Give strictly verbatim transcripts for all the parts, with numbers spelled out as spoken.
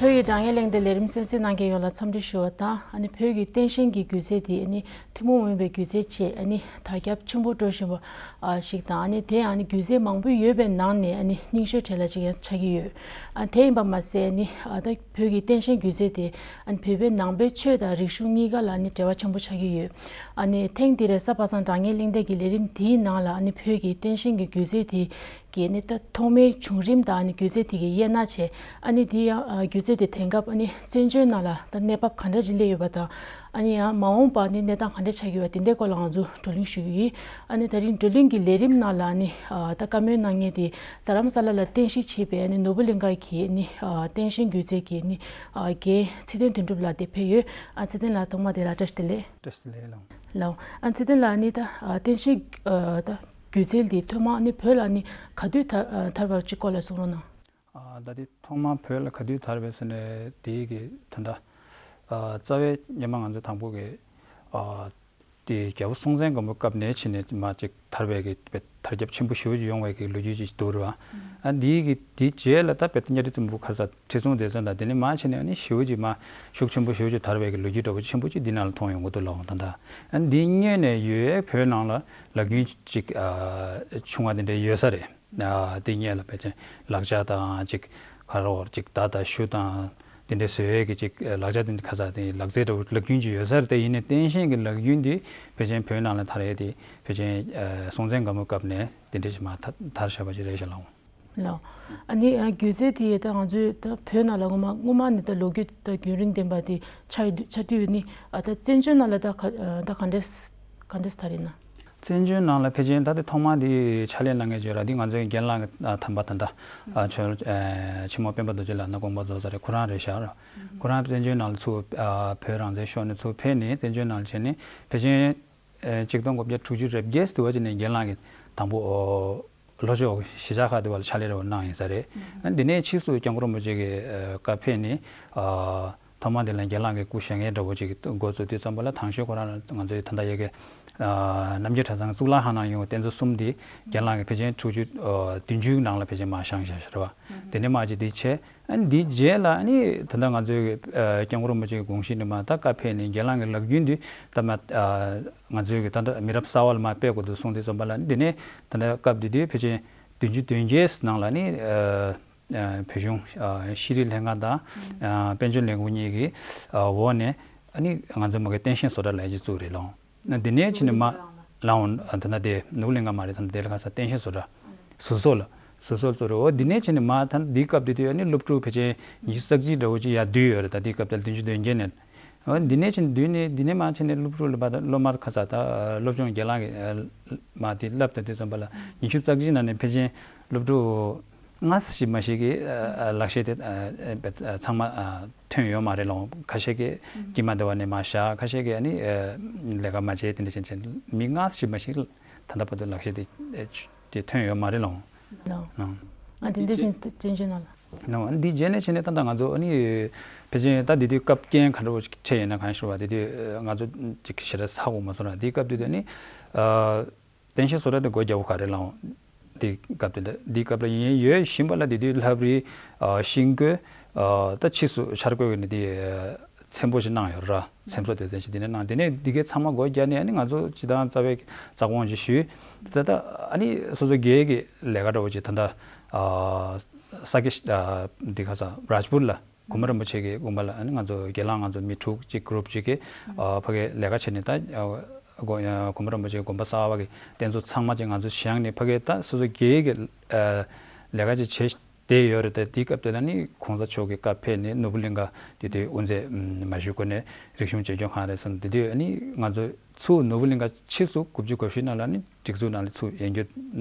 བོད་ཀྱི་དྲ་བརྙན་གླེང་སྟེགས་ལས་རིམ་གསན་གཟིགས་གནང་མཁན་ཡོངས་ལ་འཚམས་འདྲི་ཞུ་བ་དང་། ཨ་ནི་བོད་ཀྱི་སྟངས་འཛིན་གྱི་སྒྱུ་རྩལ་དེ་ཨ་ནི་ཐུན་མོང་མ་ཡིན་པའི་སྒྱུ་རྩལ་ཆེད་ཨ་ནི་དར་ཁྱབ་ཆེན་པོ་འགྲོ་བཞིན་པ་ཞིག་དང་། ཨ་ནི་དེ་ཨ་ནི་སྒྱུ་རྩལ་མང་པོ་ཡོད་པའི་ནང་ནས་ཨ་ནི་རྙིང་ཤོས་གྲས་ལ་ཅིག་ཡང་ཆགས་ཀྱི་ཡོད། ཨ་དེ་ཡིན་པ་མ་ཟད་ཨ་ནི་ཨ་ད་བོད་ཀྱི་སྟངས་འཛིན་སྒྱུ་རྩལ་དེ་ཨ་ནི་བོད་པའི་ནང་པའི་ཆོས་དང་རིག་གཞུང་གཉིས་ཀ་ལ་ཨ་ནི་འབྲེལ་བ་ཆེན་པོ་ཆགས་ཀྱི་ཡོད། ཨ་ནི་ཐེངས་འདི་རེད་གཟའ་པ་སངས་དྲ་བརྙན་གླེང་སྟེགས་ཀྱི་ལས་རིམ་དེའི་ནང་ལ་ཨ་ནི་བོད་ཀྱི་སྟངས་འཛིན་གྱི་སྒྱུ་རྩལ་དེ་གི་ནི་ད་ཐོག་མའི་བྱུང་རིམ་དང་ཨ་ནི་སྒྱུ་རྩལ་དེ་གི་དབྱེ་ན་བྱས། ཨ་ནི་དེ་ཡང་ཨ་སྒྱུ་རྩལ་དེ་དེང་སྐབས་ཨ་ནི་བཙན་བྱོལ་ནང་ལ་ད་གནས་བབ་ག་འདྲ་ཅིག་སླེབས་ཡོད་པ་དང་། ཨ་ནི་ཡང་མ་འོངས་པ་ནི་གནས་སྟངས་ག་འདྲ་ཆགས་ཀྱི་ཡོད་པ་དེ་འདྲའི་སྐོར་ལ་ང་ཚོ་བགྲོ་གླེང་ཞུ་གི་ཡིན། ཨ་ནི་ད་རིང་བགྲོ་གླེང་གི་ལས་རིམ་ནང་ལ་ཨ་ནི་ཨ་ད་བཀའ་མོལ་གནང་མཁན་དེ་རྡ་རམ་ས་ལ་ལ་རྟེན་གཞི་བྱས་པའི་ཨ་ནི་ནོར་བུ་གླིང་ག་གི་ཨ་ནི་ཨ་སྟངས་འཛིན་སྒྱུ་རྩལ་གྱི་ཨ་ནི་ཨ་རྒན་ཚེ་བརྟན་དོན་གྲུབ་ལགས་དེ་ཕེབས་ཡོད། ཨ་ཚེ་བརྟན་ལགས་ཐོག་མ་དེ་ལ་བཀྲ་ཤིས་བདེ་ལེགས། བཀྲ་ཤིས་བདེ་ལེགས་ལགས། ལགས། ཨ་ཚེ་བརྟན་ལགས་ནི་ད་ཨ་སྟངས་འཛིན་ཨ་ད་སྒྱུ་རྩལ་འདི་ཐོག་མ་ནི་བོད་ལ་ནི་ག་དུས་དར་ཨ་དར་བར་ཅིག་སྐོར་ལ་གསུང་རོགས་གནང་། ཨ་ད་དེ་ཐོག་མ་བོད་ལ་ག་དུས་དར་བས་ཟེར་ནས་དེའི་གི་ད་ལྟ་ཨ་རྩ་བའི་སྔོན་མ་ང་ཚོ་དང་པོ་གི་ཨ་དེ་རྒྱལ་པོ་སྲོང་བཙན་སྒམ་པོའི་སྐབས་ནས་ཕྱིན་ནས་མར་ཅིག་དར་བའི་གི་དར་ཁྱབ་ཆེན་པོ་ཞེ་པོ་ཅིག་ཡོང་བའི་གི་ལོ་རྒྱུས་ཅིག་འདུག་རེད་བ། ཨ་འདིའི་གི་དེའི་རྗེས་ལ་ད་དཔེ་གཉའ་ཁྲི་བཙན་པོ་ཁ་ས་ཁྲི་སྲོང་ལྡེ་བཙན་དང་དེ་ནས་མར་ཕྱིན་ནས་ཨ་ནི་ཞེ་པོ་ཅིག་མར་ཤུགས་ཆེན་པོ་ཞེ་པོ་ཅིག་དར་བའི་གི་ལོ་རྒྱུས་འདྲ་པོ་ཆེན་པོ་ཅིག་འདི་ནང་ལ་མཐོང་ཡོང་གི་འདུག་ལགས། ད་ལྟ་ཨ་འདི་སྔོན་ནས་ཡོད་བོད་ནང་ལ་ལག་རྒྱུན་ཅིག་ཨ་ཆུང་བ་དེ་འདྲ་ཡོད་ས་རེད། ཨ་དེ་སྔོན་ལ་ཕལ་ཆེར་ལག་ཆ་དང་ཅིག་ཁ་རོག་ཅིག་མདའ་དང་གཞུ་དང་དེ་འདྲ་བཟོ་ཡས་ཀྱི་ཅིག་ལག་ཆ་དེ་འདྲ་ཁ་ས་དེ་ལག་རྩལ་འདྲ་པོ་ལག་རྒྱུན་ཅིག་ཡོད་ས་རེད། དེ་ཡིན་ནའི་སྟངས་འཛིན་གྱི་ལག་རྒྱུན་དེ་ཕལ་ཆེར་བོད་ནང་ལ་དར་ཡས་དེ་ཕལ་ཆེར་ཨ་སྲོང་བཙན་སྒམ་པོའི་སྐབས་ནས་དེ་འདྲ་ཞིག་མར་དར་དར་བཞག་པ་ཅིག་རེད་ཤག་ལགས། ལགས། ཨ་ནི་ཨ་སྒྱུ་རྩལ་དེ་ད་ང་ཚོའི་ད་བོད་ནང་ལ་སྔོན་མ་སྔོན་མ་ནས་ད་ལོ་རྒྱུས་ད་རྒྱུན་རིང་ལྡན་པ་དེ་ཆགས་ཡོད་དུས་ཆགས་དུས་ནི་ཨ་ད་བཙན་བྱོལ་ནང་ལ་ད་ག་ཨ་ད་ག་འདྲས་ག་འདྲས་དར་ཡིན་ན། བཙན་བྱོལ་ནང་ལ་ཕལ་ཆེར་ད་ལྟ་ཐོག་མ་དེ་ཕྱག་ལས་གནང་མཁན་བརྗོད་ར་འདི་ང་ཚོའི་རྒན་ལགས་ཀྱི་ཨ་དམ་པ་ད་ལྟ་ཨ་ཆོས་ཨ་ཆེན་མོ་སྤེན་པ་རྡོ་རྗེ་ལགས་ནི་དགོངས་པ་རྫོགས་ཚར་རེད། ཁོ་རང་རེད་ཤག་ར། ཁོ་རང་བཙན་བྱོལ་ནང་ལ་ཚུར་ཨ་བོད་རང་བཙན་ཤོར་ནས་ཚུར་ཕེབས་ནས་བཙན་བྱོལ་ནང་ལ་བྱས་ནས་ཕལ་ཆེར་ཨ་ཆིག་སྟོང་དགུ་བརྒྱ་དྲུག་ཅུ་རེ་བརྒྱད་དུ་བ་ཅིག་ནས་རྒན་ལགས་ཀྱིས་དང་པོ་ཨོ་ལྷོ་ཕྱོགས་གཞིས་ཆགས་ཁག་དུ་བ་ལ་ཕྱག་ལས་རེ་བ་གནང་ཡིན་ས་རེད། ཨ་འདི་ནས་ཕྱིས་སུ་སྐྱབས་མགོན་རིན་པོ་ཆེ་གི་ཨ་བཀའ་ཕེབས་ནས་ཨ་ཐོག་མ་དེ་ལ་རྒན་ལགས་ཀྱི་སྐུ་བཞེངས་མཁན་འདྲ་བོ་ཅིག་འགོ་བཙུགས་དུས་ཙམ་པ་ལ་དང་ཤོས་ཁོ་རང་ང་ཚོའི་ད་ལྟ་ཡ་གི་ཨ་རྣམ་རྒྱལ་གྲྭ་ཚང་གཙུག་ལག་ཁང་ནང་ཡོང་བའི་རྟེན་གཙོ་གསུམ་དེ་རྒན་ལགས་ཀྱིས་ཕལ་ཆེར་དྲུག་ཅུ་ཨ་བདུན་ཅུའི་ནང་ལ་ཕལ་ཆེར་མར་བཞེངས་བཞག་ཤག་རེད་བ། དེ་ནས་མར་ཅིག་དེ་བྱས། ཨ་ནི་འདིའི་རྗེས་ལ་ཨ་ནི་ད་ལྟ་ང་ཚོའི་ཨ་སྐྱབས་མགོན་རིན་པོ་ཆེའི་དགོངས་གཞི་ནི་མར་ད་བཀའ་ཕེབས་ནས་རྒན་ལགས་ཀྱི་ལག་རྒྱུན་འདི་ད་མར་ཨ་ང་ཚོའི་གི་ད་ལྟ་མི་རབས་གསར་བ་ལ་མར་སྤེལ་དགོས་འདུག་གསུངས་དུས་ཙམ་པ་ལ་འདི་ནས་ད་ལྟ་སྐབས་དེ་དུས་ཕལ་ཆེར་བདུན་ཅུ་དོན་བརྒྱད་ནང་ལ་ནི་ཨ་ཨ་བོད་གཞུང་ཨ་ཤེས་རིག་ལྷན་ཁང་དང་ཨ་དཔལ་འབྱོར་ལས་ཁུངས་གཉིས་ཀྱི་ཨ་འོག་ནས་ཨ་ནི་ང་ཚོ་མ་གི་སྟངས་འཛིན་བཟོ་གྲྭ་ལབ་ཡས་ཅིག་བཙུགས་རེད་ལགས། ན་འདི་ནས་ཕྱིན་ནས་མར་ལའང་ད་ན་དེ་ནོར་བུ་གླིང་ག་མ་རེད། ད་ན་དེ་ལ་ཁ་ས་སྟངས་འཛིན་བཟོ་གྲྭ་ཟུར་བཟོ་ལ་ཟུར་བཟོ་ལ་གཙོ་རེད། འོ་འདི་ནས་ཕྱིན་ནས་མར་ད་འདིའི་སྐབས་དེ་དུས་ཨ་ནི་སློབ་ཕྲུག་ཕལ་ཆེར་ཉི་ཤུ་རྩ་གཅིག་འདྲ་བོ་ཅིག་ཡར་བསྡུས་ཡོད་རེད། ད་འདིའི་སྐབས་དེ་ལ་བདུན་ཅུ་དོན་བརྒྱད་ནས། འོ་འདི་ནས་ཕྱིན་བསྡུས་ནས་འདི་ནས་མར་ཕྱིན་ནས་སློབ་ཕྲུག་ལ་བ་ད་སློབ་མར་ཁ་ས་ད་སློབ་སྦྱོང་རྒན་ལགས་ཀྱི་མར་དེ་བསླབ་ད་དུས་ཙམ་པ་ལ་ཉི་ཤུ་རྩ་གཅིག་ནང་ནས་ཕལ་ཆེར་སློབ་ཕྲུག་སྔ་ཕྱི་མ་ཞིག་གི་ལག་ཤེས་དེ་ཚང་མ་ཐོན་ཡོད་མ་རེད་ལགས། ཁ་ཤས་ཀྱིས་དཀྱིལ་མ་དེ་བ་ནས་མར་བཞག་ཁ་ཤས་ཀྱིས་ཨ་ནི་ལས་ཀ་མ་བྱས་དེ་འདྲ་བྱས་བྱས་མི་སྔ་ཕྱི་མ་ཞིག་ད་ལྟ་བར་དུ་ལག་ཤེས་དེ་དེ་ཐོན་ཡོད་མ་རེད་ལགས། ལགས། ཨ་དེ་འདྲ་བཞིན་བཙན་བྱོལ་ནང་ལ། ལགས། འདི་རྗེས་ནས་བྱས་ནས་ད་ལྟ་ང་ཚོ་ཨ་ནི་ཕལ་ཆེར་ད་དེ་དུས་སྐབས་རྐྱེན་ག་འདྲ་བོ་ཞིག་འཕྲད་ཡོད་ན་གང་ཞུ་བ་དེ་དུས་ང་ཚོ་ཅིག་ཞེ་དྲག་ཧ་གོ་མ་སོང་ར། དེའི་སྐབས་དེ་དུས་ཨ་ནི། སྟངས་འཛིན་བཟོ་གྲྭ་དེ་སྒོ་རྒྱག་པ་ག་རེ་ལའང་། དེ་སྐབས་དེ་འདྲ་དེ་སྐབས་ལ་ཡིན་ཡོད་བཞིན་པ་ལ་དེ་དུས་ལྷ་བྲིས་ཤིང་བརྐོས་ད་ཕྱིས་སུ་འཆར་བརྐོས་ནས་དེ་མཚན་པོ་ཞིག་གནང་ཡོད་ར། མཚན་བཟོ་སྡེ་ཚན་ཞིག་དེ་ནས་གནང་། དེ་ནས་དེ་གའི་ཚང་མ་སྒོ་རྒྱག་ནས་ཨ་ནི་ང་ཚོ་སྤྱི་བཏང་རྩ་བའི་རྩ་དགོངས་ཅིག་ཞུས། ད་ལྟ་ཨ་ནི་སོ་སོ་སྒེར་གྱི་ལས་ཀ་འདྲ་བོ་ཅིག་ད་ལྟ་ས་དགེ་འདི་ག་ས་རཱཇ་པུར་ལ། གོང་མ་རིན་པོ་ཆེ་གི་དགོངས་པ་ལ་ཨ་ནི་ང་ཚོ་དགེ་ལགས་ང་ཚོ་མི་དྲུག་ཅིག་གུ་རུབ་ཅིག་གིས་ཨ་ཕ་གིའི་ལས་ཀ་བྱས་ནས་ད་ཨ་གོ་ཨ་གོང་མ་རིན་པོ་ཆེ་གི་དགོངས་པ་གསར་བ་གི་རྟེན་གཙོ་ཚང་མ་ཅིག་ང་ཚོ་བཞེངས་ནས་ཕ་གིའི་ད་སོ་སོ་སྒེར་གྱི་ཨ་ལས་ཀ་ཅིག་བྱས་བསྡད་ཡོད་རེད། ད་དེའི་སྐབས་དེ་ལ་ནི་གོང་ས་མཆོག་གི་བཀའ་ཕེབས་ནས་ནོར་བུ་གླིང་ག་དེ་དུས་དབུ་མཛད་མ་བཞུགས་གོང་ནས་རིག་གཞུང་བཅོས་སྐྱོང་ཁང་རེད་ཟེར་ནས་དེ་དུས་ཨ་ནི་ང་ཚོ་ཚུར་ནོར་བུ་གླིང་ག་ཕྱིས་སུ་དགུ་བཅུ་གོ་བཞི་ནང་ལ་ནི་སྒྲིག་འཛུགས་ནང་ལ་ཚུར་ཡན་གྱོད་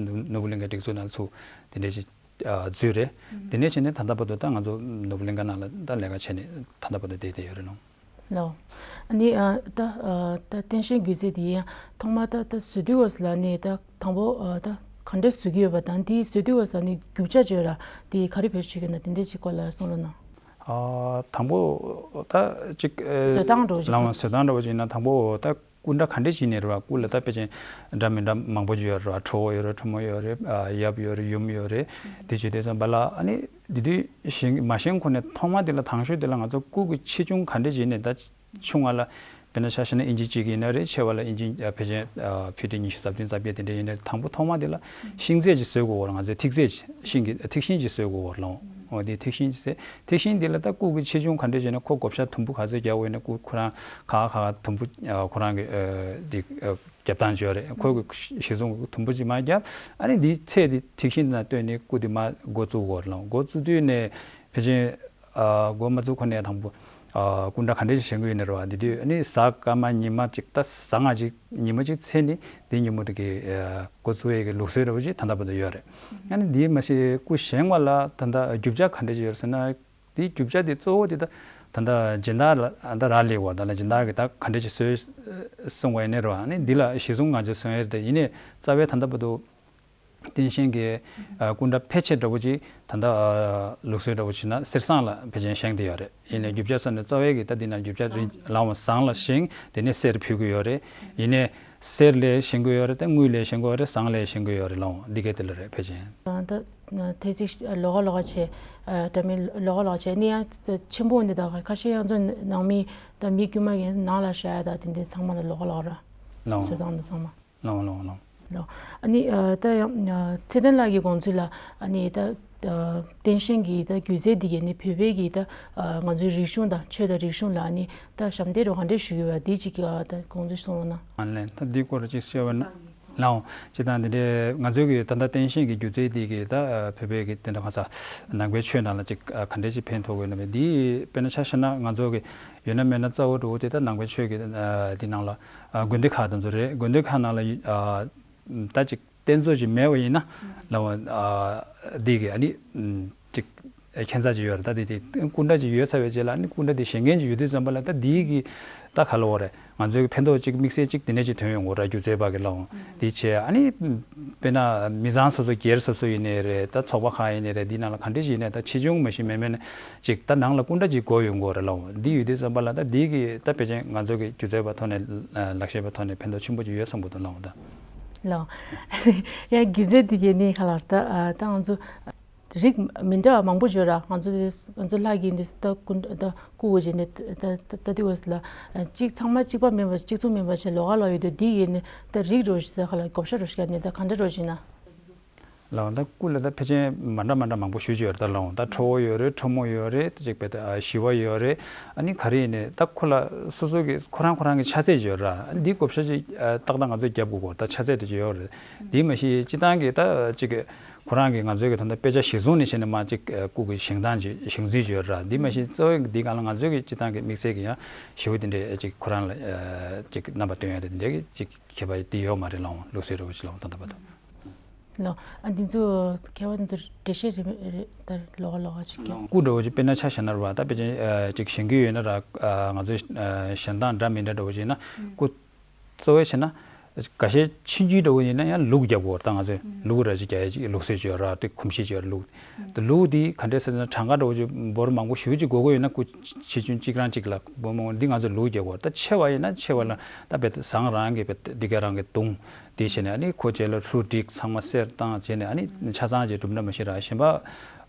ནོར་བུ་གླིང་ག་སྒྲིག་འཛུགས་ནང་ལ་ཚུར་དེ་འདྲས་ཅིག་ཨ་འཛུལ་རེད། དེ་ནས་བྱས་ནས་ད་ལྟ་བར་དུ་ད་ང་ཚོ་ནོར་བུ་གླིང་ག་ནང་ལ་ད་ལས་ཀ་བྱས་ནས་ད་ལྟ་བར་དུ་བསྡད་བསྡད་ཡོད་རེད་ལགས། ལགས། ཨ་ནི་ཨ་ད་ཨ་ད་སྟངས་འཛིན་སྒྱུ་རྩལ་དེ་ཡང་ཐོག་མ་ད་ད་བཟོ་དུས་སྐབས་ལ་ནི་ད་དང་པོ་ཨ་ད་ག་འདྲས་བཟོ་གི་ཡོད་པ་དང་དེ་བཟོ་དུས་སྐབས་ལ་ནི་རྒྱུ་ཆ་བརྗོད་ར་དེ་ག་རེ་བེད་སྤྱོད་བྱེད་ཀྱི་ན་དེ་འདྲས་ཅིག་སྐོར་ལ་གསུང་རོགས་གནང་། ཨ་དང་པོ་ད་ཅིག་ཨ་བཟོ་སྟངས་འདྲ་བོ་ཅིག་ལགས་བཟོ་སྟངས་འདྲ་བོ་ཅིག་ཡིན་ན་དང་པོ་ད། སྐུ་འདྲ་ག་འདྲས་ཞིག་ནས་རེད་བ། སྐུ་ལ་ད་ཕལ་ཆེར་འདྲ་མི་འདྲ་མང་པོ་ཅིག་ཡོད་རེད་བ། ཁྲོ་བོ་ཡོད་རེད། ཁྲོ་མོ་ཡོད་རེད། ཨ་ཡབ་ཡོད་རེད། ཡུམ་ཡོད་རེད། དེ་བྱེད་དུས་ཙམ་པ་ལ་ཨ་ནི་དེ་དུས་ཞིང་མ་བཞེངས་གོང་ནས་ཐོག་མ་དེ་ལ་དང་ཤོས་དེ་ལ་ང་ཚོ་སྐུ་གི་ཆེ་ཆུང་ག་འདྲས་ཞིག་ནས་ད་ཆུང་བ་ལ་དཔེར་ན་ཆ་བཞག་ན་ཨིན་ཅི་གཅིག་ཡིན་ན་རེད། ཆེ་བ་ལ་ཨིན་ཅི་ཨ་ཕལ་ཆེར་ཨ་ཕི་ཊི་ཉི་ཤུ་རྩ་བདུན་རྩ་བརྒྱད་དེ་འདྲས་ཡིན་ན་རེད། དང་པོ་ཐོག་མ་དེ་ལ་ཤིང་རྫས་ཅིག་བཟོ་དགོས་པ་རེད། ང་ཚོས་ཐིག་རྫས་ཅིག་ཤིང་གི་ཐིག་ཤིང་ཅིག་བཟོ་དགོས་པ་རེད་ལགས། འོ་དེ་ཐིག་ཤིང་ཅིག་ཟེར། ཐིག་ཤིང་དེ་ལ་ད་སྐུ་གི་ཆེ་ཆུང་ག་འདྲས་བྱས་ན་ཁོ་བགོ་བཤའ་དུམ་བུ་ག་ཚོད་རྒྱག་དགོས་ཡིན་ན། སྐུ་ཁོ་རང་ག་ག་ག་དུམ་བུ་ཨ་ཁོ་རང་གི་ཨ་དེ་ཨ་རྒྱབ་སྟངས་ཅིག་ཡོད་རེད། ཁོ་གི་གཞི་བཟུང་གི་དུམ་བུ་ཅིག་མར་རྒྱབ། ཨ་ནི་འདིའི་ཚད་དེ་ཐིག་ཤིང་དེ་ན་བཏོན་ནས་སྐུ་དེ་མར་འགོ་བཙུགས་དགོས་རེད་ལགས། འགོ་བཙུགས་དུས་ནས་ཕལ་ཆེར་ཨ་འགོ་མ་བཙུགས་གོང་ནས་དང་པོ་ཨ་སྐུ་འདྲ་ག་འདྲས་ཞིག་བཞེངས་དགོས་ཡིན་ན་རེད་བ། དེ་དུས་ཨ་ནི་གཟའ་སྐར་མ་ཉི་མ་གཅིག་ད་གཟའ་ལྔ་གཅིག་ཉི་མ་གཅིག་ཚེས་ནི་དེ་ཉིན་མོ་དེ་གི་ཨ་འགོ་བཙུགས་ཡས་ཀྱི་ལུགས་སྲོལ་འདྲ་བོ་ཅིག་ད་ལྟ་བར་དུ་ཡོད་རེད། ཨ་ནི་དེའི་མ་གཞི་སྐུ་བཞེངས་པ་ལ་ད་ལྟ་རྒྱུ་ཆ་ག་འདྲས་ཅིག་ཡོད་ཟེར་ན། དེའི་རྒྱུ་ཆ་དེ་གཙོ་བོ་དེ་ད་ད་ལྟ་སྦྱིན་བདག་ལ་ད་རག་ལས་པ་དང་། སྦྱིན་བདག་གིས་ད་ག་འདྲས་ཅིག་བཟོས་གསུང་བ་ཡིན་ནའི་རེད་བ། ཨ་ནི་འདི་ལ་གཞི་བཟུང་ང་ཚོས་བཟུང་ཡས་རེད། ཡིན་ནའི་རྩ་བའི་ད་ལྟ་བར་དུ་བསྟན་ཤིང་གི་ཨ་སྐུ་འདྲ་ཕལ་ཆེར་འདྲ་བོ་ཅིག་ད་ལྟ་ཨ་ལུགས་སྲོལ་འདྲ་བོ་ཅིག་ན་གསེར་ཟངས་ལ་ཕལ་ཆེར་བཞེངས་བསྡད་ཡོད་རེད། ཡིན་ནའི་རྒྱུ་ཆ་ཟེར་ན་རྩ་བའི་གི་ད་འདི་ན་རྒྱུ་ཆ་རིན་ལའང་ཟངས་ལ་བཞེངས། དེ་ནས་གསེར་ཕུལ་གི་ཡོད་རེད། ཡིན་ནའི་གསེར་ལས་བཞེངས་གི་ཡོད་རེད། ད་དངུལ་ལས་བཞེངས་གི་ཡོད་རེད། ཟངས་ལས་བཞེངས་གི་ཡོད་རེད་ལགས། འདི་གའི་དེ་ལ་རེད་ཕལ་ཆེར། ད་ད་ཐེལ་ཙེ་ལོགས་ཀ་ལོགས་ཀ་བྱས། ཨ་འདྲ་མིན་ལོགས་ཀ་ལོགས་ཀ་བྱས་ནི་ཡང་ཆེན་པོ་འདི་དག་ཁ་ཤས་ཡང་ཚོ་ནང་མི་ད་མི་དཀྱུས་མ་གི་ནང་ལ་བཞག་ཡ་ད་དེ་འདྲའི་ཚང་མ་ལ་ལོགས་ཀ་ལོགས་ར། ལགས། བཟོ་སྟངས་འདི་ཚང་མ། ལགས་ལགས་ལགས། ལགས། ཨ་ནི་ཨ་ད་ཡང་ཨ་ཚེ་བརྟན་ལགས་ཀྱི་དགོངས་ཚུལ་ལ་ཨ་ནི་ད་ཨ་བསྟན་ཤིང་གི་ད་སྒྱུ་རྩལ་འདི་གའི་ནི་བོད་པའི་གི་ད་ཨ་ང་ཚོའི་རིག་གཞུང་དང་ཆོས་དང་རིག་གཞུང་ལ་ཨ་ནི་ད་ཞབས་འདེགས་རོགས་ག་འདྲས་ཞུ་གི་ཡོད་པ་འདི་གཅིག་གི་ཨ་ད་དགོངས་ཚུལ་གསུང་རོགས་གནང་། ཨ་ལན། ད་འདི་སྐོར་གཅིག་བཤད་པ་ན། ལའོ། སྤྱིར་བཏང་འདི་འདྲའི་ང་ཚོའི་གི་ད་ལྟ་བསྟན་ཤིང་གི་སྒྱུ་རྩལ་འདི་གི་ད་ཨ་བོད་པའི་གི་དེ་འདྲ་གང་ཟག་ནང་པའི་ཆོས་ནང་ལ་ཅིག་ཨ་ག་འདྲས་ཅིག་ཕན་ཐོགས་དགོས་ན་མེད། འདི་དཔེར་ན་ཆ་བཞག་ན་ང་ཚོ་གི་ཡོད་ན་མེད་ན་རྩ་བ་འདྲ་བོ་དེ་ད་ནང་པའི་ཆོས་ཀྱི་ཨ་འདི་ནང་ལ་ཨ་དགོན་སྡེ་ཁག་དེ་ཚོ་རེད། དགོན་སྡེ་ཁག་ནང་ལ་ཨ་ད་ཅིག་རྟེན་གཙོ་ཅིག་མེད་པ་ཡིན་ན་ལའོ། ཨ་འདི་གི་ཨ་ནི་ཅིག་ཁྱད་མཚར་ཅིག་ཡོད་རེད། ད་དེ་དེ་སྐུ་འདྲ་ཅིག་ཡོད་ཚར་བའི་རྗེས་ལ་ཨ་ནི་སྐུ་འདྲ་དེ་བཞེངས་མཁན་ཅིག་ཡོད་དུས་ཙམ་པ་ལ་ད་འདི་གི་ད་ག་ལབ་དགོས་རེད། ང་ཚོའི་ཕན་ཐོགས་ཅིག་དམིགས་བསལ་ཅིག་དེ་འདྲ་ཅིག་ཐོན་ཡོང་གི་རེད། སྒྱུ་རྩལ་པ་གི་ལའོ། དེ་བྱས་ཨ་ནི་དཔེར་ན་མི་ཚང་སོ་སོ་སྒེར་སོ་སོ་ཡིན་ནའི་རེད། ད་ཚོགས་པ་ཁག་ཡིན་ནའི་རེད། འདི་ནང་ལ་ག་འདྲ་ཞིག་ཡིན་ནའི་ད་ཆེ་ཆུང་མ་གཞི་མེད་མེད་ནས་ཅིག་ད་ནང་ལ་སྐུ་འདྲ་ཅིག་དགོས་ཡོང་གི་རེད་ལའོ། འདི་ཡོད་དུས་ཙམ་པ་ལ་ད་འདི་གི་ད་ཕལ་ཆེར་ང་ཚོ་གི་སྒྱུ་རྩལ་པ་ཐོག་ནས་ལག་ཤེས་པ་ཐོག་ནས་ཕན་ཐོགས་ཆེན་པོ་ཅིག་ཡོད་བསམ་གི་འདུག་ལའོ་ད། ལའོ། ཡང་སྒྱུ་རྩལ་འདི་གའི་ནི་ག་ལབ་ད་ཨ་ད་ང་ཚོ་རིགས་མི་འདྲ་བ་མང་པོ་ཡོད་ར། ང་ཚོ་འདི་ང་ཚོ་ལྷ་གི་འདི་ད་སྐུ་ད་སྐུ་འོ་བྱས་ནས་ད་ད་ད་དེ་འོ་ལ་གཅིག་ཚང་མ་གཅིག་པ་མིན་པ་གཅིག་མཚུངས་མིན་པ་བྱས་ལོགས་ཀ་ལོགས་ཡོད་དུས་འདི་གའི་ནི་ད་རིགས་འདྲ་བོ་ཞིག་ད་ག་ལབ་བགོ་བཤའ་འདྲ་བོ་ཞིག་བརྒྱབ་ནས་ད་ག་འདྲ་འདྲ་བོ་ཞིག་ན། ལའོ། ད་སྐུ་ལ་ད་ཕལ་ཆེར་མ་འདྲ་མ་འདྲ་མང་པོ་ཞེ་པོ་ཅིག་ཡོད་རེད། ད་ལའོ། ད་ཁྲོ་བོ་ཡོད་རེད། ཁྲོ་མོ་ཡོད་རེད། ད་ཅིག་དཔེ་ད་ཞི་བ་ཡོད་རེད། ཨ་ནི་ག་རེ་ཡིན་ནའི་ད་ཁོ་ལ་སོ་སོ་གི་ཁོ་རང་ཁོ་རང་གི་ཆ་ཚད་ཅིག་ཡོད་ར། འདི་བགོ་བཤའ་ཅིག་ཨ་ཏག་ཏག་ང་ཚོས་རྒྱབ་དགོས་གོ། ད་ཆ་ཚད་དེ་ཅིག་ཡོད་རེད། འདི་མ་གཞི་སྤྱིར་བཏང་གི་ད་ཅིག་ཁོ་རང་གི་ང་ཚོའི་གི་ད་ལྟ་དཔེ་ཆ་གཞིར་བཟུང་ནས་བྱས་ནས་མར་ཅིག་ཨ་སྐུ་གི་བཞེངས་སྟངས་ཅིག་བཞེངས་ཚུལ་ཅིག་ཡོད་ར། འདི་མ་གཞི་གཙོ་བོ་འདི་སྒང་ལ་ང་ཚོའི་གི་སྤྱིར་བཏང་གི་དམིགས་བསལ་གི་ཡང་ཞེ་པོ་དེ་འདྲའི་ཅིག་ཁོ་རང་ལ་ཨ་ཅིག་རྣམ་པ་སྟོན་ཡ་དེ་འདྲའི་གི་ཅིག་ཁྱད་པར་དེ་ཡོད་མ་རེད་ལའོ། ལུགས་སྲོལ་འདྲ་བོ་ཅིག་ལའོ་ད་ལྟ་བར་དུ། ལོ། ཨ་འདི་ཚོ་ཁྱད་པར་འདི་ཚོ་འགྲེལ་བཤད་རེ་རེ་ལྟར་ལོགས་ཀ་ལོགས་ཀ་ཅིག་རྒྱབ། སྐུ་འདྲ་བོ་ཅིག་དཔེར་ན་ཆ་བཞག་ན་རེད་བ། ད་དཔེ་ཅན་ཨ་ཅིག་བཞེངས་ཀྱི་ཡོད་ན་ར། ཨ་ང་ཚོའི་ཨ་བཞེངས་སྟངས་འདྲ་མི་འདྲ་འདྲ་བོ་ཅིག་ཡིན་ན་སྐུ་གཙོ་བོ་བྱས་ན་འགའ་ཤས་ཆུང་ཆུང་འདྲ་བོ་ཡིན་ན་ཡང་ལུག་རྒྱབ་དགོས་རེད། ད་ང་ཚོས་ལུག་ར་ཅིག་རྒྱག་ཡ་ཅིག་ལུགས་སྲོལ་ཅིག་ཡོད་ར། དེ་གོམས་གཤིས་ཅིག་ཡོད་ར། ལུག་དེ་ལུག་དེ་ག་འདྲས་ཟེར་ན་གྲངས་ཀ་འདྲ་བོ་ཅིག་འབོར་མང་པོ་ཞེ་པོ་ཅིག་དགོས་ཀྱི་ཡོད་ན་སྐུ་ཆེ་ཆུང་གཅིག་རང་གཅིག་ལ་འབོར་མང་པོ་འདི་ང་ཚོས་ལུག་རྒྱག་དགོས་རེད། ད་ཆེ་བ་ཡིན་ན་ཆེ་བ་ལ་ད་དཔེ་ཟངས་རང་གི་དཔེ་འདི་ག་རང་གི་བརྡུངས། དེ་བྱས་ནས་ཨ་ནི་ཁོ་རྗེས་ལ་ཧྲུལ་བསྒྲིགས་ཚང་མ་གསེར་བཏང་བྱས་ནས་ཨ་ནི་ཆ་ཚང་ཅིག་གྲུབ་འདྲ་མ་ཤེས་ར། གཞན་པ་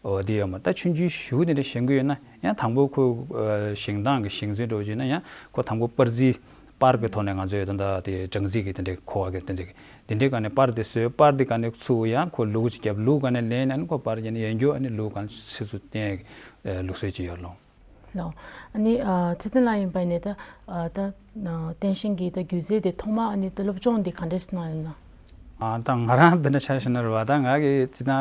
འོ་དེ་ཡོད་མ་རེད། ད་ཆུང་ཆུང་ཞེ་པོ་དེ་འདྲ་བཞེངས་ཀྱི་ཡོད་ན་ཡང་དང་པོ་ཁོ་ཨ་བཞེངས་སྟངས་ཀྱི་བཞེངས་ཚུལ་འདྲ་བོ་བྱས་ན་ཡང་ཁོ་དང་པོ་པར་རྩི་པར་གྱི་ཐོག་ནས་ང་ཚོས་ད་ལྟ་དེ་སྦྲང་རྩི་གི་དེ་འདྲའི་ཁོ་བ་གི་དེ་འདྲའི་དེ་འདྲའི་སྒང་ནས་པར་དེ་བཟོས། པར་དེ་སྒང་ནས་ཚུར་ཡང་ཁོ་ལུག་ཅིག་བརྒྱབ། ལུག་སྒང་ནས་ལེན་ནས་ཨ་ནི་ཁོ་པར་བརྒྱབ་ནས་ཡང་བསྐྱར་ཨ་ནི་ལུག་སྒང་ནས་ཕྱིར་ཚུར་བསྟན་ཡག་གི་ལུགས་སྲོལ་ཅིག་ཡོད་ལོ། ལོ། ཨ་ནི་ཨ་ཚེ་བརྟན་ལགས་ཡིན་པ་ཡིན་ནའི་ད་ཨ་ད་ཨ་བསྟན་ཤིང་གི་ད་སྒྱུ་རྩལ་དེ་ཐོག་མ་ཨ་ནི་ད་སློབ་སྦྱོང་དེ་ག་འདྲས་གནང་ཡོད་ན། ཨ་ད་ང་རང་དཔེར་ན་ཆ་བཞག་ན་རེད་བ། ད་ང་གི་སྤྱིར་བཏང་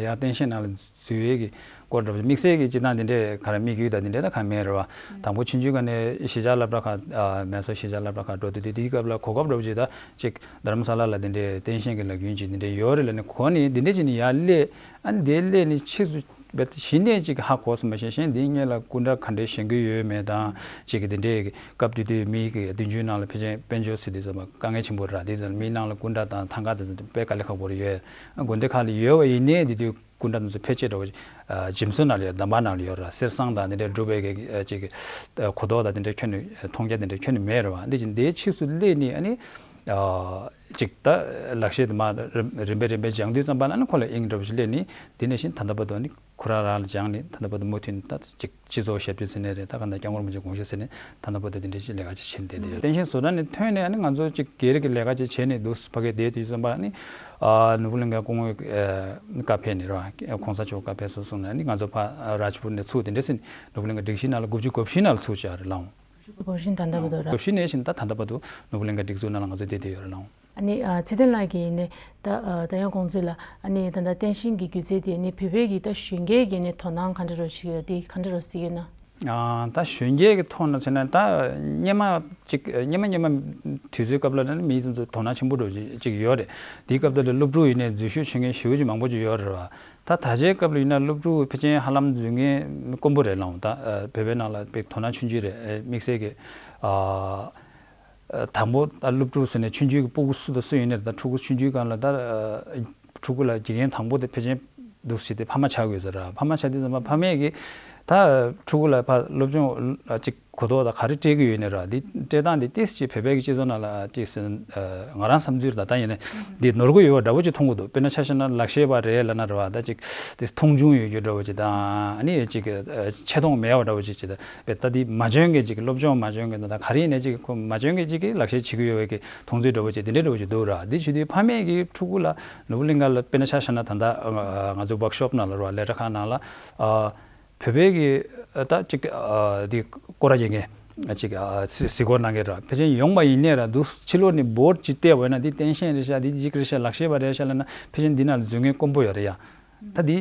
ཡར་བསྟན་ཤིང་ནང་ལ་འཛུལ་ཡས་ཀྱི་སྐོར་འདྲ་བོ་དམིགས་བསལ་གྱི་སྤྱིར་བཏང་དེ་འདྲས་ག་རེ་དམིགས་ཡུལ་དང་དེ་འདྲས་ད་གང་མེད་རེད་བ། དང་པོ་ཆུང་ཆུང་སྒང་ནས་གཞིས་ཆགས་སློབ་གྲྭ་ཁག་ཨ་མེ་སོར་གཞིས་ཆགས་སློབ་གྲྭ་ཁག་འགྲོ་དུས་དེ་དུས་སྐབས་ལ་གོ་སྐབས་འདྲ་བོ་ཅིག་ད་ཅིག་རྡ་རམ་ས་ལ་ལ་དེ་འདྲས་བསྟན་ཤིང་གི་ལག་རྒྱུན་ཅིག་དེ་འདྲས་ཡོད་རེད་ལབ་ནས་གོ་ནས་དེ་འདྲས་བྱས་ནས་ཡར་སླེབས། ཨ་ནི་དེ་སླེབས་ནས་ཕྱིས་སུ་བས་གཞི་ནས་ཅིག་ཧ་གོ་སོང་མ་ཤེས། གཞན་དེའི་སྔོན་ལ་སྐུ་འདྲ་ག་འདྲས་བཞེངས་ཀྱི་ཡོད་མེད་དང་ཅིག་གི་དེ་འདྲས་ཀྱི་སྐབས་དེ་དུས་མི་གི་མདུན་ལྗོངས་ནང་ལ་ཕལ་ཆེར་དཔལ་འབྱོར་ཟེར་དུས་ཙམ་པ་དཀའ་ངལ་ཆེན་པོ་རེད། དེ་ཙམ་མིའི་ནང་ལ་སྐུ་འདྲ་དང་ཐང་ག་དེ་ཚོ་དཔེ་དཀའ་ལས་ཁག་པོ་རེད་ཡོད། ཨ་དགོན་སྡེ་ཁག་ལ་ཡོད་པ་ཡིན་ནའི་དེ་དུས་ སྐུ་འདྲ་དེ་ཚོ་ཕལ་ཆེར་འདྲ་བོ་ཅིག་ཨ་འཇིམ་བཟོ་ནང་ལ་ཡོད། འདམ་བག་ནང་ལ་ཡོད་ར། གསེར་སྲང་དང་དེ་འདྲའི་འབྲུག་པའི་གི་ཨ་ཅིག་ཨ་གོས་ཐོག་དང་དེ་འདྲའི་ཁྱོན་ནས་མཐོང་རྒྱ་དེ་འདྲའི་ཁྱོན་ནས་མེད་ར་བ། འདི་ཅིག་འདིའི་ཕྱིས་སུ་སླེབས་ནས་ཨ་ནི་ཨ་ཅིག་ད་ལག་ཤེས་དེ་མར་རིམ་རིམ་པས་རིམ་པས་སྦྱང་དུས་ཙམ་པ་ལ་ཨ་ནི་ཁོ་ལ་དབྱིངས་འདྲ་བོ་ཞིག་སླེབས་ནས་དེ་ནས་བཞིན་ད་ལྟ་བར་དུ་ཨ་ནི་ཁོ་རང་རང་ལ་སྦྱངས་ནས་ད་ལྟ་བར་དུ་མུ་མཐུད་ནས་ད་ཅིག་སྤྱི་ཚོགས་ཞབས་ཕྱི་ཟེར་ནའི་རེད། ད་ག་ནང་སྐྱབས་མགོན་རིན་པོ་ཆེ་དགོངས་ཞུ་ཟེར་ནས་ད་ལྟ་བར་དུ་དེ་འདྲ་ཞིག་ལས་ཀ་ཅིག་བྱས་ནས་བསྡད་བསྡད་ཡོད། བསྟན་ཆེན་བཟོ་གྲྭ་ནས་ཐོན་ནས་ཨ་ནི་ང་ཚོ་ཅིག་སྒེར་གྱི་ལས་ཀ་ཅིག་བྱས་ནས་འདུག་ཕ་གིར་བསྡད་དུས་ཙམ་པ་ཨ་ནི་ཨ་ནོར་བུ་གླིང་ག་སྐུ་ངོ་ཨ་བཀའ་ཕེབས་ནས་ར་གོང་ས་མཆོག་བཀའ་ཕེབས་སོང་གསུངས་ནས་ཨ་ནི་ང་ཚོ་ཕ་རཱཇ་པུར་ནས་ཚུར་དེ་འདྲ་ཟེར་ནས་ནོར་བུ་གླིང་ག་སྒྲིག་གཞི་ནང་ལ་དགུ་བཅུ་གོ་བཞི་ནང་ལ་ཚུར་བཅར་རེད་ལགས། གོ་བཞི་ནས་བཞིན་ད་ད་ལྟ་བར་དུ་ར། གོ་བཞི་ནས་བཞིན་ད་ད་ལྟ་བར་དུ་ནོར་བུ་གླིང་ག་སྒྲིག་འཛུགས་ནང་ལ་ང་ཚོ་བསྡད་བསྡད་ཡོད་རེད་ལགས། ཨ་ནི་ཨ་ཚེ་བརྟན་ལགས་ཀྱིས་ནི་ད་ཨ་ད་ཡང་དགོངས་ཚུལ་ལ་ཨ་ནི་ད་ལྟ་བསྟན་ཤིང་གི་སྒྱུ་རྩལ་དེ་ནི་བོད་པའི་གི་ད་གཞོན་སྐྱེས་ཀྱི་ནི་དོ་སྣང་ག་འདྲ་རོ་ཞིག་ཡོད་དེ་ག་འདྲ་རོ་གཟིགས་ཡོད་ན། ཨ་ད་གཞོན་སྐྱེས་ཀྱི་ཐོག་ནས་བྱས་ན་ད་སྔོན་མ་ཅིག་སྔོན་མ་སྔོན་མ་དུས་ཚོད་སྐབས་ལ་ནི་མི་དེ་ཚོ་དོ་སྣང་ཆེན་པོ་འདྲ་ཅིག་ཡོད་རེད། དེའི་སྐབས་དེ་ལ་སློབ་ཕྲུག་ཡིན་ནའི་འཛུལ་ཞུགས་བྱེད་མཁན་ཞེ་པོ་ཅིག་མང་པོ་ཅིག་ཡོད་རེད་བ། ད་ད་ཆའི་སྐབས་ལ་ཡིན་ན་སློབ་ཕྲུག་ཕལ་ཆེར་ཧ་ལམ་འཛུལ་མཁན་དཀོན་པོ་རེད་ལགས། ད་ཨ་བོད་པའི་ནང་ལ་དཔེ་དོ་སྣང་ཆུང་ཆུང་རེད། ཨ་དམིགས་བསལ་གྱི་ཨ་ཨ་དང་པོ་ད་སློབ་ཕྲུག་ཟེར་ནས་ཆུང་ཆུང་གི་སྤུ་གུ་སུ་དང་སུ་ཡིན་ནའི་ད་ཕྲུ་གུ་ཆུང་ཆུང་སྒང་ལ་ད་ཨ་ཕྲུ་གུ་ལ་དགེ་རྒན་དང་པོ་དེ་ཕལ་ཆེར་འདུག་སེ་དེ་ཕ་མ་ཆགས་དགོས་ཟེར་ར། ཕ་མ་ཆགས་དུས་ཙམ་པ་ཕ་མས་ཀྱིས་ད་ཕྲུ་གུ་ལ་ཕ་སློབ་སྦྱོང་ཅིག་གོ་རྟོགས་དང་ག་རེ་སྤྲད་ཀྱི་ཡོད་ནའི་ར། འདི་སྤྲད་སྟངས་འདི་ཏོག་ཙམ་ཅིག་བོད་པའི་གི་སྤྱི་ཚོགས་ནང་ལ་ཏོག་ཙམ་ང་རང་བསམ་ཚུལ་ད་ལྟ་ཡིན་ན་འདི་ནོར་གྱི་ཡོད་པ་འདྲ་བོ་ཅིག་མཐོང་གི་འདུག་དཔེར་ན་ཆ་བཞག་ན་ལག་ཤེས་པ་རེད་ལབ་ན་རེད་བ། ད་ཅིག་དེ་མཐོང་ཆུང་ཡོད་རྒྱུ་འདྲ་བོ་ཅིག་དང་ཨ་ནི་ཅིག་ཆེ་མཐོང་མེད་པ་འདྲ་བོ་ཅིག་ཅིག་ད་དཔེ་ད་འདི་མ་འཇོན་མཁན་ཅིག་སློབ་སྦྱོང་མ་འཇོན་མཁན་དང་ག་རེ་ཡིན་ནའི་ཅིག་ཁོ་མ་འཇོན་མཁན་ཅིག་གིས་ལག་ཤེས་བྱེད་ཀྱི་ཡོད་པའི་གི་མཐོང་ཚུལ་འདྲ་བོ་ཅིག་དེ་འདྲའི་འདྲ་བོ་ཅིག་འདུག་ར། འདི་བྱེད་དུས་ཕ་མས་ཀྱིས་ཕྲུ་གུ་ལ་ནོར་བུ་གླིང་ག་ལ་དཔེར་ན་ཆ་བཞག་ན་ད་ལྟ་ང་ཚོ་ཝོག་ཤོབ་ནང་ལ་ར་ལས་གྲྭ་ཁག་ནང་ལ་བོད་པའི་གི་ད་ཅིག་འདི་སྐོར་ར་བྱེད་མཁན་ཅིག་གཟིགས་སྐོར་གནང་མཁན་ར་ཕལ་ཆེར་ཡོང་པ་ཡིན་ནའི་ར་འདུག་ཕྱི་ལོགས་ནས་བོར་ཅིག་བལྟས་པ་ཡིན་ན་འདི་བསྟན་ཤེས་རེད་ཤག་འདི་ཅིག་རེད་ཤག་ལག་ཤེས་པ་རེད་ཤག་ལབ་ན་ཕལ་ཆེར་འདི་ནང་ལ་འཛུལ་མཁན་དཀོན་པོ་ཡོད་རེད་ཡ། ད་འདི་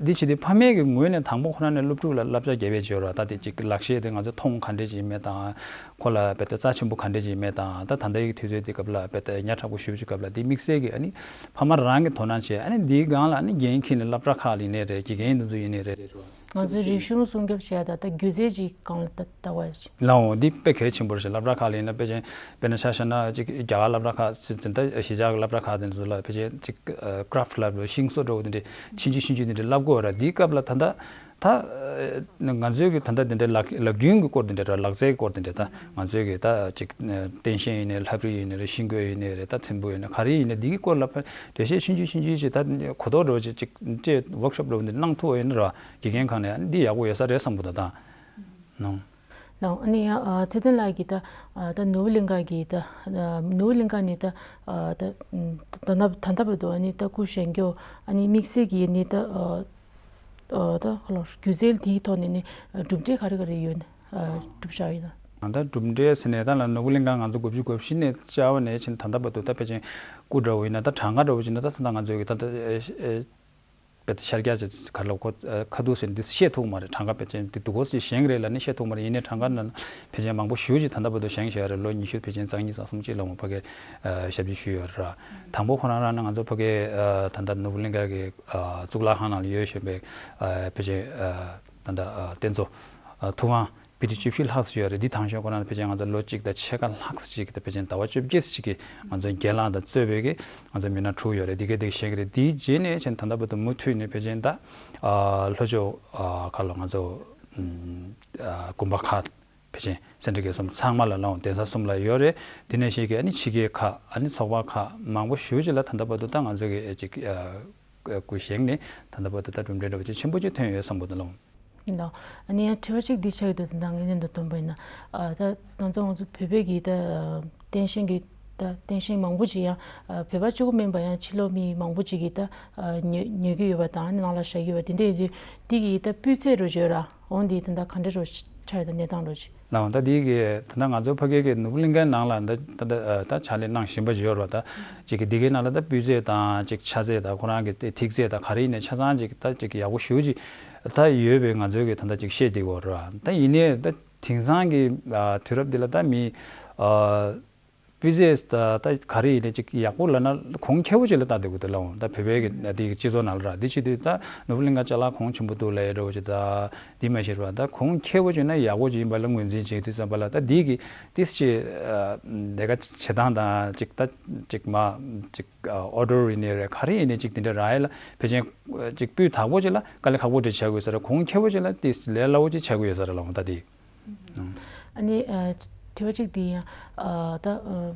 འདི་བྱེད་དུས་ཕ་མའི་གི་ངོས་ནས་དང་པོ་ཁོ་རང་ནས་སློབ་ཕྲུག་ལ་བསླབ་བྱ་རྒྱས་པ་བྱེད་རོགས། ད་དེ་ཅིག་ལག་ཤེས་དེ་ང་ཚོ་མཐོང་ག་འདྲས་ཅིག་མེད་དང་ཁོ་ལ་དཔེ་ད་རྩ་ཆེན་པོ་ག་འདྲས་ཅིག་མེད་དང་ད་ད་ལྟའི་དུས་ཚོད་འདི་སྐབས་ལ་དཔེ་ད་ཉག་ཕྲ་པོ་ཞེ་པོ་ཅིག་སྐབས་ལ་འདི་དམིགས་བསལ་གྱི་ཨ་ནི་ཕ་མ་རང་གི་དོ་སྣང་བྱས་ཨ་ནི་འདིའི་སྒང་ལ་ཨ་ནི་འགན་འཁྱེར་ནས་སློབ་གྲྭ་ཁག་ལ་ཡིན་ནའི་རེད་དགེ་རྒན་དེ་ཚོ་ཡིན་ནའི་རེད། ང་ཚོའི་རིག་གཞུང་སྲུང་སྐྱོབ་བྱས་ད་ལྟ་སྒྱུ་རྩལ་ཅིག་སྒང་ལ་ལྟ་ལྟ་བ་ཞིག་ལའོ་འདི་དཔེ་གལ་ཆེན་པོ་རེད་ཤག་སློབ་གྲྭ་ཁག་ལ་ཡིན་ན་དཔེ་ཅན་དཔེར་ན་ཆ་བཞག་ན་ཅིག་རྒྱ་གར་སློབ་གྲྭ་ཁག་ཅིག་དེ་འདྲ་གཞིས་ཆགས་ཀྱི་སློབ་གྲྭ་ཁག་དེ་ཚོ་ལ་དཔེ་ཅན་ཅིག་ཀ་རབ་ལབ་རེད་ཤིང་བཟོ་འདྲ་བོ་དེ་འདྲས་ཆུང་ཆུང་ཆུང་ཆུང་དེ་འདྲས་བསླབ་དགོས་ར། འདིའི་སྐབས་ལ་ད་ལྟ་ད་ང་ཚོའི་གི་ད་ལྟ་དེ་འདྲས་ལག་ལག་རྒྱུན་གྱི་སྐོར་དེ་འདྲས་ར་ལག་རྩལ་གྱི་སྐོར་དེ་འདྲས་ད་ང་ཚོའི་གི་ད་ཅིག་སྟན་ཤེས་ཡིན་ནའི་ལྷ་བྲིས་ཡིན་ནའི་རེད་ཤིང་བརྐོས་ཡིན་ནའི་རེད་ད་ཚེམ་བུ་ཡིན་ནའི་ག་རེ་ཡིན་ནའི་འདིའི་སྐོར་ལ་འགྲེལ་བཤད་ཆུང་ཆུང་ཆུང་ཆུང་ཞིག་ད་གོ་རྟོགས་འདྲ་བོ་ཅིག་ཅིག་སྤྲད་ཝོག་ཤོབ་འདྲ་བོ་འདི་གནང་ཐུབ་པ་ཡིན་ན་ར་དགེ་རྒན་ཁག་ནས་འདི་ཡག་པོ་ཡོད་ས་རེད་བསམ་གི་འདུག་ད་ནང་། ལགས་ཨ་ནི་ཡང་ཨ་ཚེ་བརྟན་ལགས་ཀྱིས་ད་ཨ་ད་ནོར་བུ་གླིང་ག་གི་ད་ཨ་ནོར་བུ་གླིང་ག་ནི་ད་ཨ་ད་ཨམ་ད་ད་ད་ལྟ་བར་དུ་ཨ་ནི་ད་སྐུ་བཞེངས་རྒྱུ་ཨ་ནི་དམིགས་བསལ་གྱི་ནི་ད་ཨ་ཨ་ད་ཁ་ལོ་སྒྱུ་རྩལ་དེའི་ཐོག་ནས་ནི་གྲུབ་འབྲས་ག་རེ་ག་རེ་ཡོད་ན་ཨ་གྲུབ་བཞག་ཡོད་ན། ད་གྲུབ་འབྲས་ཟེར་ནས་ད་ལ་ནོར་བུ་གླིང་ག་ང་ཚོ་དགུ་བཅུ་གོ་བཞི་ནས་བཅར་བ་ནས་ཕྱིན་ད་ལྟ་བར་དུ་ད་ཕལ་ཆེར་སྐུ་འདྲ་བོ་ཡིན་ན་ད་གྲངས་ཀ་འདྲ་བོ་ཡིན་ན་ད་ད་ལྟ་ང་ཚོའི་གི་ད་ད་ཨེ་ཨེ། དཔེ་ད་ཤར་རྒྱག་ཅིག་ག་ལ་ཁོ་ཁ་ཐུག་ཟེར་འདི་བཤད་ཐུབ་མ་རེད། གྲངས་ཀ་དཔེ་ཅན་འདི་འདུག་གོ་ཞེས་བཞེངས་རེད་ལ་ནི་བཤད་ཐུབ་མ་རེད། ཡིན་ནའི་གྲངས་ཀ་ནང་ཕལ་ཆེར་མང་པོ་ཞེ་ཅིག་ད་ལྟ་བར་དུ་བཞེངས་བཞག་རེད། ལོ་ཉི་ཤུ་ཕལ་ཆེར་རྩ་གཉིས་རྩ་གསུམ་ཅིག་ལ་འོང་ཕ་གི་ཞབས་ཕྱི་ཞུས་ཡོད་ར། དང་པོ་ཁོ་རང་རང་ནི་ང་ཚོ་ཕ་གི་ད་ལྟ་ནོར་བུ་གླིང་ག་གི་གཙུག་ལག་ཁང་ནང་ལ་ཡོད་བཞིན་པའི་ཕལ་ཆེར་ད་ལྟ་རྟེན་གཙོ་ཐུབ་དབང་པི་ཊི་བཅུ་བཞི་ལྷག་ཙམ་ཡོད་རེད། འདི་ཐང་ཤོད་ཁོ་རང་ཕལ་ཆེར་ང་ཚོ་ལོ་གཅིག་དང་ཕྱེད་ཀ་ལྷག་ཙམ་ཅིག་དང་ཕལ་ཆེར་ཟླ་བ་བཅོ་བརྒྱད་ཙམ་ཅིག་གི་ང་ཚོ་རྒན་ལགས་དང་གཙོས་པའི་གི་ང་ཚོ་མི་སྣ་དྲུག་ཡོད་རེད། འདི་གའི་འདི་བཞེངས་རེད། འདིའི་རྗེས་ནས་ཕྱིན་ད་ལྟ་བར་དུ་མུ་མཐུད་ནས་ཕལ་ཆེར་ད་ལྷོ་ཕྱོགས་ཁ་ལ་ང་ཚོ་དགོན་པ་ཁག་ཕལ་ཆེར་སེ་འབྲས་དགེ་གསུམ་ཚང་མ་ལ་ལའང་གདན་ས་གསུམ་ལ་ཡོད་རེད། དེ་ནས་ཞིག་གི་ཨ་ནི་ཕྱི་རྒྱལ་ཁག་ཨ་ནི་ཚོགས་པ་ཁག་མང་པོ་ཞེ་ཅིག་ལ་ད་ལྟ་བར་དུ་ད་ང་ཚོ་གི་ཅིག་སྐུ་བཞེངས་ནས་ད་ལྟ་བར་དུ་ད་གྲུབ་འབྲས་འདྲ་བོ་ཅིག་ཆེན་པོ་ཅིག་ཐོན་ཡོད་བསམ་གི་འདུག་ལགས། ལགས། ཨ་ནི་ཡང་དྲི་བ་གཅིག་འདི་ཆགས་ཡོད་དོ། དེ་འདྲ་ངེས་ལེན་དུ་བཏོན་པ་ཡིན་ན། ཨ་ད་ང་ཚོ་ང་ཚོ་བོད་པའི་གི་ད་བསྟན་ཤེས་ཀྱི་ད་བསྟན་ཤེས་མང་པོ་ཅིག་ཡང་ཨ་བོད་པ་གཅིག་པོ་མིན་པ་ཡང་ཕྱི་ལོགས་མི་མང་པོ་ཅིག་གིས་ད་ཨ་ཉོ་ཉོ་གི་ཡོད་པ་དང་ཨ་ནི་ནང་ལ་བཞག་གི་ཡོད་པ་དེ་འདྲ་ཡོད་དུས་འདི་གི་ད་སྤུས་ཚད་རུ་བརྗོད་ར་འོང་འདི་ད་ད་ག་འདྲ་རུ་ཆགས་ཡོད་ད་གནས་སྟངས་རུ་ཅིག་ལའང་ད་འདི་གི་ད་ལྟ་ང་ཚོ་ཕ་གི་གི་ནོར་བུ་གླིང་གའི་ནང་ལ་ད་ད་ད་ཕྱག་ལས་གནང་བཞིན་པ་ཅིག་ཡོད་ར། ད་ཅིག་གི་འདི་གའི་ནང་ལ་ད་སྤུས་ཚད་དང་ཅིག་ཆ་ཚད་དང་ཁོ་རང་གི་ཐིག་ཚད་དང་ག་རེ་ཡིན་ནའི་ཆ་ཚང་ཅིག་ད་ཅིག་ཡག་པོ་ཞེ་ཅིག་ད་ཡོད་པའི་ང་ཚོའི་གི་ད་ལྟ་ཅིག་ཤེས་བསྡད་ཡོད་ར། ད་ཡིན་ནའི་ད་དེང་སང་གི་དུས་རབས་འདི་ལ་ད་མི་ སྤུས་ཚད་ད་ད་ག་རེ་ཡིན་ནའི་ཅིག་ཡག་པོ་ལབ་ན་གོང་ཁེ་པོ་ཅིག་ལ་ལྟ་བསྡད་དགོས་འདུག་ལབ་འོང་། ད་བོད་པའི་གི་འདི་གི་སྤྱི་ཚོགས་ནང་ལ་ར། འདི་བྱེད་དུས་ད་ནོར་བུ་གླིང་ག་ཅ་ལག་གོང་ཆེན་པོ་འདུག་ལབ་ཡ་འདྲ་བོ་ཅིག་ད་འདི་མ་ཤེས་པ། ད་གོང་ཁེ་པོ་ཅིག་ན་ཡག་པོ་ཅིག་ཡིན་པ་ལ་ངོས་འཛིན་བྱེད་དུས་ཙམ་པ་ལ། ད་འདི་གི་ཏིས་ཅིག་ལས་ཀ་བྱེད་སྟངས་དང་ཅིག་ད་ཅིག་མ་ཅིག་ཨོ་ཌར་ཡིན་ནའི་རེད། ག་རེ་ཡིན་ནའི་ཅིག་དེ་འདྲ་རག་ཡ་ལ་ཕལ་ཆེར་ཅིག་སྤུས་དག་པོ་ཅིག་ལ་དཀའ་ལས་ཁག་པོ་འདྲ་བྱ་དགོས་ས་རེད། གོང་ཁེ་པོ་ཅིག་ལ་ཏིས་ལས་སླ་པོ་ཅིག་བྱ་དགོས་ཡོད་ས་རེད་ལབ་འོང་ད་འདི། ཨ་ནི་ཨ་དྲི་བ་གཅིག་དེ་ཡང་ཨ་ད་ཨ་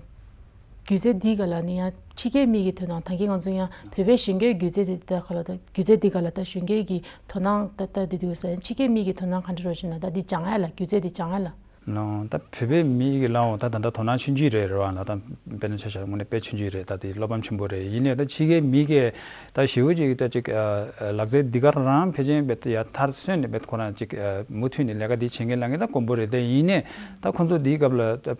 སྒྱུ་རྩལ་འདི་ག་ལ་ནི་ཡང་ཕྱི་རྒྱལ་མི་གི་དོ་སྣང་། ད་གིན་ང་ཚོ་ཡང་བོད་པའི་གཞོན་སྐྱེས་སྒྱུ་རྩལ་དེ་ད་ག་ལ་ད་སྒྱུ་རྩལ་འདི་ག་ལ་ད་གཞོན་སྐྱེས་ཀྱི་དོ་སྣང་ད་ལྟ་དེ་དུས་ས་ཕྱི་རྒྱལ་མི་གི་དོ་སྣང་ག་འདྲ་རོ་ཞིག་ན། ད་འདི་སྦྱང་ཡ་ལ་སྒྱུ་རྩལ་འདི་སྦྱང་ཡ་ལ། ལོ། ད་བོད་པའི་མི་གི་ལའང་ད་ད་ལྟ་དོ་སྣང་ཆུང་ཆུང་རེད་རེད་བ། ལ་ད་དཔེར་ན་ཆ་བཞག་དངོས་གནས་དཔེ་ཆུང་ཆུང་རེད། ད་དེ་བློ་ཕམ་ཆེན་པོ་རེད། ཡིན་ནའི་ད་ཕྱི་རྒྱལ་མི་གིས་ད་ཞེ་པོ་ཅིག་ད་ཅིག་ཨ་ཨ་ལག་རྩལ་འདི་ག་རང་ཕལ་ཆེར་བེད་ཡ་མཐར་སོན་ནས་བེད་ཁོ་རང་ཅིག་ཨ་མུ་མཐུད་ནས་ལས་ཀ་འདི་བྱེད་མཁན་ལ་ངེས་ད་དཀོན་པོ་རེད། དེ་ཡིན་ནའི་ད་ཁོ་ཚོ་འདིའི་སྐབས་ལ་ད་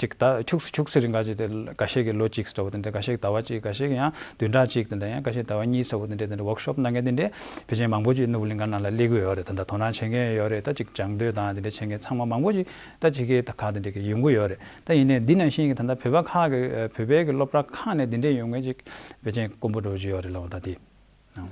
ཅིག་ད་ཁྱུག་ཙམ་ཁྱུག་ཙམ་རིང་ག་ཅིག་དེ་འགའ་ཤས་ཀྱིས་ལོ་གཅིག་འདྲ་བོ་དེ་འདྲ། འགའ་ཤས་ཀྱིས་ཟླ་བ་གཅིག་འགའ་ཤས་ཀྱིས་ཡང་བདུན་ཕྲག་གཅིག་དེ་འདྲ། ཡང་འགའ་ཤས་ཟླ་བ་གཉིས་འདྲ་བོ་དེ་འདྲ་དེ་འདྲ་ཝོག་ཤོབ་གནང་མཁན་དེ་འདྲ་ཕལ་ཆེར་མང་པོ་ཅིག་ནོར་བུ་གླིང་ག་ནང་ལ་སླེབས་ཀྱི་ཡོད་རེད། ད་ལྟ་དོ་སྣང་བྱེད་མཁན་ཡོད་རེད། ད་ཅིག་སྦྱང་འདོད་དང་དེ་འདྲ་བྱེད་མཁན་ཚང་མ་མང་པོ་ཅིག་ད་ཕྱི་རྒྱལ་ད་ག་དེ་འདྲ་གི་ཡོང་གི་ཡོད་རེད། ད་ཡིན་ནའི་འདི་ནང་བཞིན་གྱི་ད་ལྟ་བོད་པ་ཁག་གི་བོད་པའི་གི་སློབ་གྲྭ་ཁག་ནས་དེ་འདྲ་ཡོང་མཁན་ཅིག་ཕལ་ཆེར་དཀོན་པོ་འདྲ་བོ་ཅིག་ཡོད་རེད་ལབ་འོང་ད་དེ།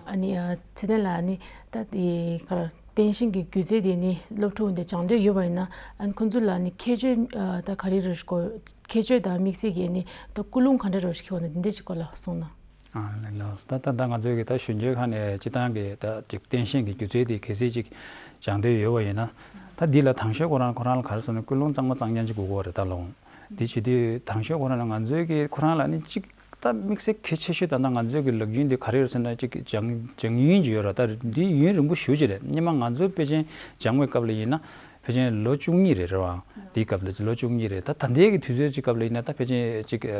ཨ་ནི་ཨ་ཚེ་བརྟན་ལགས། ཨ་ནི་ད་དེ་ག་རེ་བསྟན་ཤིང་གི་སྒྱུ་རྩལ་དེ་ནི་སློབ་ཕྲུག་འདི་སྦྱང་འདོད་ཡོད་པ་ཡིན་ན། ཨ་ནི་ཁོང་ཚོ་ལ་ནི་ཁྱད་ཆོས་ཨ་ད་ག་རེ་རེ་ཞིག་དགོས། ཁྱད་ཆོས་དང་དམིགས་བསལ་གྱི་ནི་ད་ཀུན་སློང་ག་འདྲ་རེ་ཞིག་ཁྱེར་བ་ན་དེ་འདྲ་ཞིག་སྐོར་ལ་གསུངས་ན། ཨ་ལགས་ལགས། ད་ད་ད་ང་ཚོའི་གི་ད་གཞོན་སྐྱེས་ཁག་ནས་སྤྱིར་བཏང་གི་ད་ཅིག་བསྟན་ཤིང་གི་སྒྱུ་རྩལ་དེ་གལ་སྲིད་ཅིག་སྦྱང་འདོད་ཡོད་པ་ཡིན་ན། ད་འདི་ལ་དང་ཤོས་ཁོ་རང་ཁོ་རང་ལ་ག་རེ་ཟེར་ན་ཀུན་སློང་གཙང་མ་གཙང་རྐྱང་ཅིག་དགོས་ཀྱི་ཡོད་རེད་ད་ལོ། འདི་བྱེད་དུས་དང་ཤོས་ཁོ་རང་ལ་ང་ཚོའི་གི་ཁོ་རང་ལ་ནི་ཅིག་ད་དམིགས་བསལ་གལ་ཆེ་ཤོས་ད་ལྟ་ང་ཚོའི་གི་ལག་རྒྱུན་འདི་ག་རེ་ཡོད་ཟེར་ན་ཅིག་སྦྱང་སྦྱང་ཡུན་ཅིག་ཡོད་ར། ད་འདི་ཡུན་རིང་པོ་ཞེ་པོ་ཅིག་རེད། སྔོན་མ་ང་ཚོ་ཕལ་ཆེར་སྦྱང་བའི་སྐབས་ལ་ཡིན་ན་ཕལ་ཆེར་ལོ་བཅུ་གཉིས་རེད་རེད་བ། འདིའི་སྐབས་ལ་ལོ་བཅུ་གཉིས་རེད། ད་ད་ལྟའི་གི་དུས་ཚོད་ཅིག་སྐབས་ལ་ཡིན་ན་ད་ཕལ་ཆེར་ཅིག་ཨ་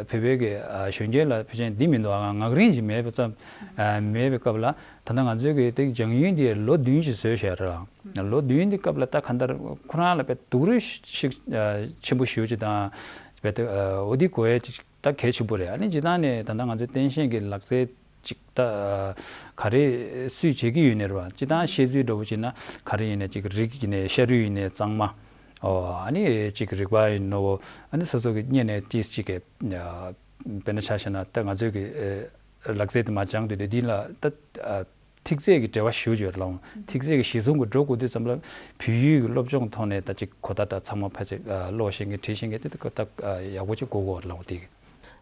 བོད་པའི་གི་ཨ་གཞོན་སྐྱེས་ལ་ཕལ་ཆེར་འདི་མི་འདུག་ཨ་ངག་རིང་ཅིག་མེད་པ་ཙམ་ཨ་མེད་པའི་སྐབས་ལ། ད་ལྟ་ང་ཚོའི་གི་དེ་སྦྱང་ཡུན་འདི་ལོ་བདུན་ཅིག་བཟོས་བཞག་རེད་བ། ལོ་བདུན་འདི་སྐབས་ལ་ད་གང་ལྟར་ཁོ་རང་ལ་དཔེ་སྡུག་རུས་ཤིག་ཨ་ཆེན་པོ་ཞེ་པོ་ཅིག་དང་དཔེ་དེ་ཨ་འོ་འདི་དགོས་ཡས་ཅིག་ད་གལ་ཆེན་པོ་རེད། ཨ་ནི་སྤྱིར་བཏང་ནས་ད་ལྟ་ང་ཚོའི་བསྟན་ཤིང་གི་ལག་རྩལ་ཅིག་ད་ག་རེ་སུས་བྱེད་ཀྱི་ཡོད་ནའི་རེད་བ། སྤྱིར་བཏང་བཤད་ཚུལ་འདྲ་བོ་བྱས་ན་ག་རེ་ཡིན་ནའི་ཅིག་རིགས་ཡིན་ནའི་ཤ་རུས་ཡིན་ནའི་གཙང་མ། ཨོ་ཨ་ནི་ཅིག་རིག་པ་ཡིན་ནོ། ཨ་ནི་སོ་སོ་གི་སྔོན་ནས་ཅིག་ཅིག་གི་དཔེར་ན་ཆ་བཞག་ན་ད་ང་ཚོའི་གི་ལག་རྩལ་དེ་མ་སྦྱངས་དུས་དེ་འདི་ལ་ད། ཐིག་ཚད་ཀྱི་འབྲེལ་བ་ཞེ་པོ་ཅིག་ཡོད་རེད་ལགས། ཐིག་ཚད་ཀྱི་གཞི་བཟུང་གི་འགྲོ་དགོས་དུས་ཙམ་ལ་བོད་ཡིག་གི་སློབ་སྦྱོང་ཐོག་ནས་ད་ཅིག་གོ་བརྡ་ད་ཚང་མ་ཕལ་ཆེར་ཀློག་ཤེས་མཁན་བྲིས་ཤེས་མཁན་དེ་ད་ཡག་པོ་ཅིག་དགོས་ཀྱི་ཡོད་རེད་ལགས་དེ།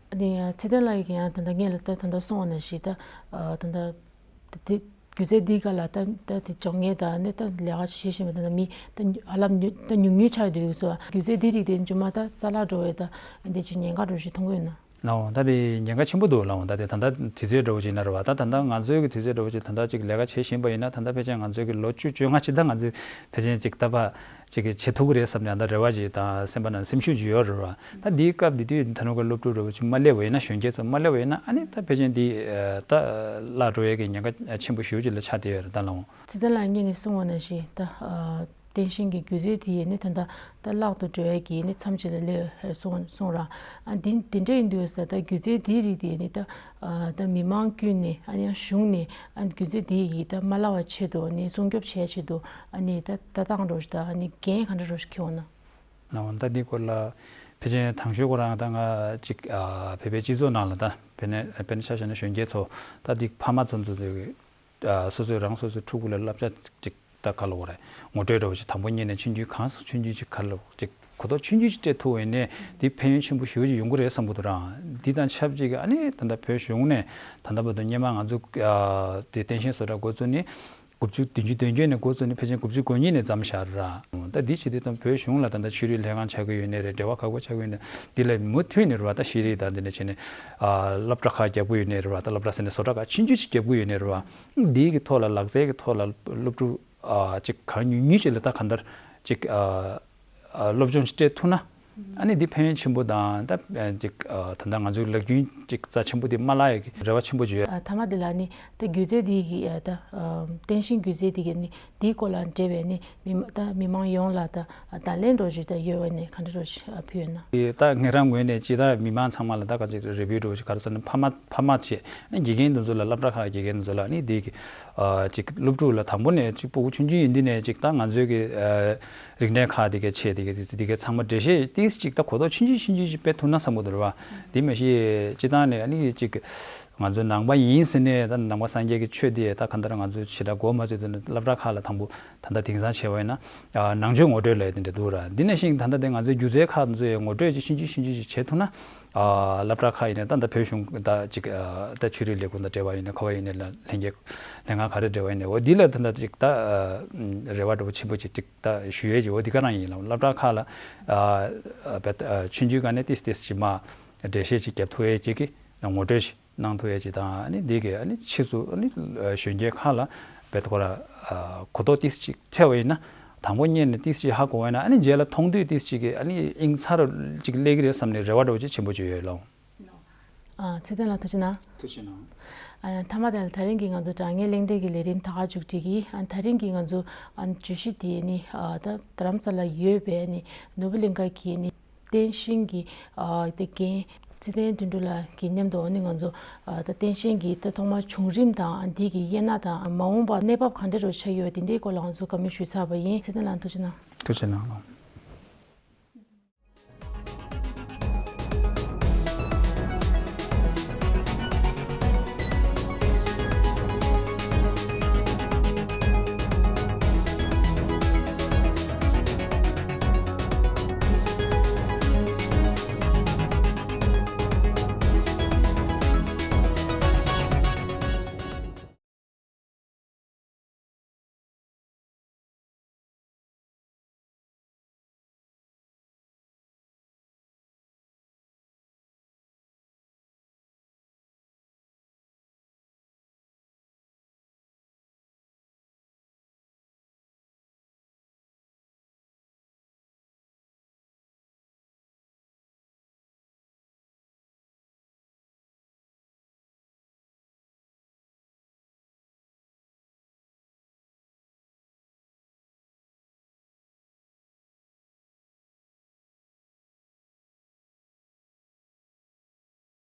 ཨ་ནི་ཚེ་བརྟན་ལགས་ཀྱིས་ཡང་ད་ལྟ་ངས་ལ་ད་ད་ལྟ་གསུངས་པ་ནང་བཞིན་ད་ད་ལྟ་དེ་སྒྱུ་རྩལ་འདི་ག་ལ་ད་ད་དེ་སྦྱོང་མཁན་དང་ནི་ད་ལས་ཀ་བྱེད་བཞིན་པ་ད་ལྟ་མི་ད་ཧ་ལམ་ཉུང་ད་ཉུང་ཉུང་ཆགས་ཡོད་དུས་སོ། སྒྱུ་རྩལ་འདི་རིགས་དེ་མཇུག་མ་ད་རྩ་བརླག་འགྲོ་བའི་ད་འདི་ཅིག་ཉེན་ཁ་འགྲོ་བཞིན་མཐོང་གི་ཡོད་ན། ལའོ། ད་དེ་ཉེན་ཁ་ཆེན་པོ་འདུག་ལའོ། ད་དེ་ད་ལྟ་དུས་ཚོད་འདྲ་བོ་ཅིག་ན་རེད་བ། ད་ད་ལྟ་ང་ཚོའི་གི་དུས་ཚོད་འདྲ་བོ་ཅིག་ད་ལྟ་ཅིག་ལས་ཀ་བྱེད་བཞིན་པ་ཡིན་ན་ད་ལྟ་ཕལ་ཆེར་ང་ཚོའི་གི་ལོ་བཅུ་བཅོ་ལྔ་ཅིག་ད་ང་ཚོས་ཕལ་ཆེར་ཅིག་ད་ཕ་ཅིག་གི་བྱེད་ཐུབ་ཀྱི་རེད་བསམ་ཡང་ད་རེ་བ་ཅིག་དང་སེམས་པ་ནང་སེམས་ཤུགས་ཅིག་ཡོད་རེད་བ། ད་འདིའི་སྐབས་འདི་དུས་ད་ནུ་གི་སློབ་ཕྲུག་འདྲ་བོ་ཅིག་མ་སླེབས་པ་ཡིན་ན་གཞོན་སྐྱེས་ཚོ་མ་སླེབས་པ་ཡིན་ན་ཨ་ནི་ད་ཕལ་ཆེར་འདི་ད་བརླག་འགྲོ་ཡས་ཀྱི་ཉེན་ཁ་ཆེན་པོ་ཞེ་པོ་ཅིག་ལ་ཆགས་བསྡད་ཡོད་རེད་ད་ལའོ། ཚེ་བརྟན་ལགས་ངས་ནི་གསུངས་པ་ནང་བཞིན་ད། བསྟན་ཤིང་གི་སྒྱུ་རྩལ་དེ་ཡིས་ནི་ད་ལྟ་ད་བརླག་ཏུ་འགྲོ་ཡས་ཀྱི་ནི་མཚམས་ཅིག་ལ་སླེབས་ཡོད་གསུངས་གསུངས་ར། ཨ་འདི་འདི་འདྲ་ཡིན་དུས་ས་ད་སྒྱུ་རྩལ་དེའི་རིགས་དེ་ནི་ད་ད་མི་མང་ཀུན་ནས་ཨ་ནི་ཡང་གཞུང་ནས་ཨ་སྒྱུ་རྩལ་དེ་ཡིས་ད་མ་བརླག་པ་ཆེད་དུ་ནི་སྲུང་སྐྱོབ་བྱེད་ཆེད་དུ་ཨ་ནི་ད་ལྟ་སྟངས་རོ་ཞིག་ད་ཨ་ནི་འགན་ག་འདྲ་རོ་ཞིག་འཁྱེར་འོང་ན། ལའོ། ད་འདི་སྐོར་ལ་ཕལ་ཆེར་དང་ཤོས་ཁོ་རང་ད་ང་ཅིག་བོད་པའི་སྤྱི་ཚོགས་ནང་ལ་ད་དཔེར་ན་དཔེར་ན་ཆ་བཞག་ན་གཞོན་སྐྱེས་ཚོ་ད་འདི་ཕ་མ་ཚོ་ཚོ་ཚོ་གི་སོ་སོས་རང་སོ་སོའི་ཕྲུ་གུ་ལ་བསླབ་བྱ་ཅིག་ད་ག་ལབ་དགོས་རེད། ངོ་སྤྲོད་འདྲ་བོ་ཅིག་དང་པོ་ཉིད་ནས་ཆུང་ཆུང་གང་སོ་ཆུང་ཆུང་ཅིག་ག་ལབ་ཅིག་གོ་རྟོགས་ཆུང་ཆུང་ཅིག་སྤྲད་ཐུབ་པ་ཡིན་ནའི་འདི་ཕན་ཡོན་ཆེན་པོ་ཞེ་པོ་ཅིག་ཡོང་གི་རེད་བསམ་གི་འདུག་ར། འདི་དང་ཆབས་ཅིག་ཨ་ནི་ད་ལྟ་བོད་གཞུང་ནས་ད་ལྟ་བར་དུ་སྔོན་མ་ང་ཚོ་དེ་བསྟན་ཤིང་བཟོ་གྲྭ་འགོ་བཙུགས་ནས་དགུ་བཅུ་བདུན་ཅུ་དོན་བརྒྱད་ནས་འགོ་བཙུགས་ནས་ཕལ་ཆེར་དགུ་བཅུ་གོ་གཉིས་ནས་མཚམས་བཞག་ར། ད་འདི་བྱེད་དུས་ཙམ་བོད་གཞུང་ལ་ད་ལྟ་ཆོས་རིག་ལྷན་ཁང་ཆགས་ཀྱི་ཡོད་ནའི་རེད། འབྲེལ་བ་ག་གོ་ཆགས་ཀྱི་ཡོད་ནའི་འདི་ལ་མུ་མཐུད་ནས་རེད་བ། ད་ཤེས་རིག་དང་འདི་འདྲ་བྱས་ནས་སློབ་གྲྭ་ཁག་རྒྱག་གི་ཡོད་ནའི་རེད་བ། ད་སློབ་གྲྭ་ཟེར་ནས་བཟོ་གྲྭ་ཁག་ཆུང་ཆུང་ཞིག་རྒྱག་གི་ཡོད་ནའི་རེད་བ། འདིའི་གི་ཐོག་ལ་ལག་རྩལ་གི་ཐོག་ལ་སློབ་ཕྲུག་ཨ་ཅིག་གང་ཉུང་ཉུང་ཞིག་ལ་ད་གང་ལྟར་ཅིག་ཨ་ཨ་སློབ་སྦྱོང་ཞིག་སྤྲད་ཐུབ་ན། ཨ་ནི་འདི་ཕན་ཡོན་ཆེན་པོ་དང་ད་ཨ་ཅིག་ཨ་ད་ལྟ་ང་ཚོའི་ལག་རྒྱུན་ཅིག་རྩ་ཆེན་པོ་འདི་མ་བརླག་ཡག་གི་རེ་བ་ཆེན་པོ་ཅིག་ཡོད། ཨ་མཐའ་མ་འདི་ལ་ནི་ད་སྒྱུ་རྩལ་འདི་གི་ཨ་ད་ཨ་བསྟན་ཤིང་སྒྱུ་རྩལ་འདི་གི་ནི་འདིའི་སྐོར་ལ་འབྲེལ་བའི་ནི་མི་མ་ད་མི་མང་ཡོངས་ལ་ད་བརྡ་ལན་འདྲ་ཞིག་ད་ཡོད་པ་ནི་ག་འདྲ་འདྲ་ཞིག་ཨ་ཕུལ་ཡོད་ན། ད་ངེད་རང་ངོས་ནས་ཅིག་ད་མི་མང་ཚང་མ་ལ་ད་ག་ཅིག་རེ་བའི་འདྲ་ཞིག་ག་རེ་ཟེར་ན་ཕ་མ་ཕ་མ་བྱས་ཨ་དགེ་རྒན་འདི་ཚོ་ལ་སློབ་གྲྭ་ཁག་གི་དགེ་རྒན་འདི་ཚོ་ལ་ནི་འདི་གི་ཨ་ཅིག་སློབ་ཕྲུག་ལ་དང་པོ་ནས་ཅིག་ཕྲུ་གུ་ཆུང་ཆུང་ཡིན་དུས་ནས་ཅིག་ད་ང་ཚོའི་གི་ཨ་རིག་གནས་ཁག་དེ་གའི་ཆེད་དེ་གའི་དེ་གའི་ཚང་མ་འགྲེལ་བཤད་ཏིས་ཅིག་ད་གོ་རྟོགས་ཆུང་ཆུང་ཆུང་ཆུང་ཅིག་སྤེལ་ཐུབ་ན་བསམ་གི་འདུག་ར་བ། དེ་མ་གཞི་སྤྱི་བཏང་ནས་ཨ་ནི་ཅིག་ང་ཚོ་ནང་པ་ཡིན་ཟེར་ནས་ད་ནང་པ་སངས་རྒྱས་ཀྱི་ཆོས་དེ་ད་གང་ལྟར་ང་ཚོ་ཞེ་དྲག་མགོ་མ་ཚོས་དུས་ནས་སློབ་གྲྭ་ཁག་ལ་དང་པོ་ད་ལྟ་དེང་སང་བྱས་པ་ཡིན་ན་ཨ་ནང་ཆོས་ངོ་སྤྲོད་ལབ་དེ་འདྲ་འདུག་ར། འདི་ནང་བཞིན་ད་ལྟ་དེ་ང་ཚོའི་སྒྱུ་རྩལ་ཁག་ཚོ་ཡང་ངོ་སྤྲོད་ཅིག་ཤིན་ཅིག་ཤིན་ཅིག་ཅིག་བྱེད་ཐུབ་ན། ཨ་སློབ་གྲྭ་ཁག་ཡིན་ན་ད་ལྟ་བོད་གཞུང་ད་ཅིག་ཨ་ད་ཆོས་རིག་ལས་ཁུངས་དང་འབྲེལ་བ་ཡིན་ན་ག་བ་ཡིན་ན་ལ་ལྷན་རྒྱས་ལྷན་ཁང་ག་རེ་འབྲེལ་བ་ཡིན་ན་འོ་འདི་ལ་ད་ལྟ་ཅིག་ད་ཨ་རེ་བ་འདྲ་པོ་ཆེན་པོ་ཅིག་ཅིག་ད་ཞུ་ཡས་ཅིག་འོ་འདི་ག་རང་ཡིན་ལ་སློབ་གྲྭ་ཁག་ལ་ཨ་ཨ་བེད་ཨ་ཆུང་ཆུང་སྒང་ནས་ཏིས་ཏིས་ཅིག་མ་འགྲེལ་བཤད་ཅིག་རྒྱབ་ཐུབ་ཡས་ཅིག་གི་ངོ་སྤྲོད་ཅིག་གནང་ཐུབ་ཡས་ཅིག་དང་ཨ་ནི་འདི་གི་ཨ་ནི་ཕྱིས་སུ་ཨ་ནི་གཞོན་སྐྱེས་ཁག་ལ་བེད་ཁོ་ར་གོ་རྟོགས་ཏིས་ཅིག་ཐེབས་པ་ཡིན་ན་དང་པོ་ཉིད་ནས་ཏིས་ཅིག་ཧ་གོ་བ་ཡིན་ན་ཨ་ནི་རྗེས་ལ་མཐོང་དུས་ཏིས་ཅིག་གི་ཨ་ནི་དབྱིངས་ཚར་ཅིག་སླེབས་ཀྱི་རེད་བསམ་ནས་རེ་བ་འདྲ་པོ་ཅིག་ཆེན་པོ་ཅིག་ཡོད་ལོ། ཨ་ཚེ་བརྟན་ལགས་ཐུགས་རྗེ་གནང་། ཐུགས་རྗེ་གནང་། ཨ་མཐའ་མ་དེ་ལ་ད་རིང་གི་ང་ཚོ་དྲ་བརྙན་གླེང་སྟེགས་ཀྱི་ལས་རིམ་ད་ག་མཇུག་སྒྲིལ་གྱི་ཨ་ད་རིང་གི་ང་ཚོ་ཨ་བརྗོད་གཞི་དེ་ནི་ཨ་ད་རྡ་རམ་ས་ལ་ཡོད་པའི་ནི་ནོར་བུ་གླིང་ཁ་གི་ནི་བསྟན་ཤིང་གི་ཨ་དེ་རྒན་ཚེ་བརྟན་དོན་གྲུབ་ལགས་ཀྱི་མཉམ་དུ་ཨ་ནི་ང་ཚོ་ཨ་ད་བསྟན་ཤིང་གི་ད་ཐོག་མར་བྱུང་རིམ་དང་ཨ་འདི་གི་དབྱེ་ན་དང་མ་འོངས་པར་གནས་བབ་ག་འདྲ་རུ་ཆགས་ཡོད་དེ་འདྲའི་སྐོར་ལ་ང་ཚོ་བཀའ་མོལ་ཞུས་ཚར་བ་ཡིན། ཚེ་བརྟན་ལགས་ཐུགས་རྗེ་གནང་། ཐུགས་རྗེ་གནང་ལགས།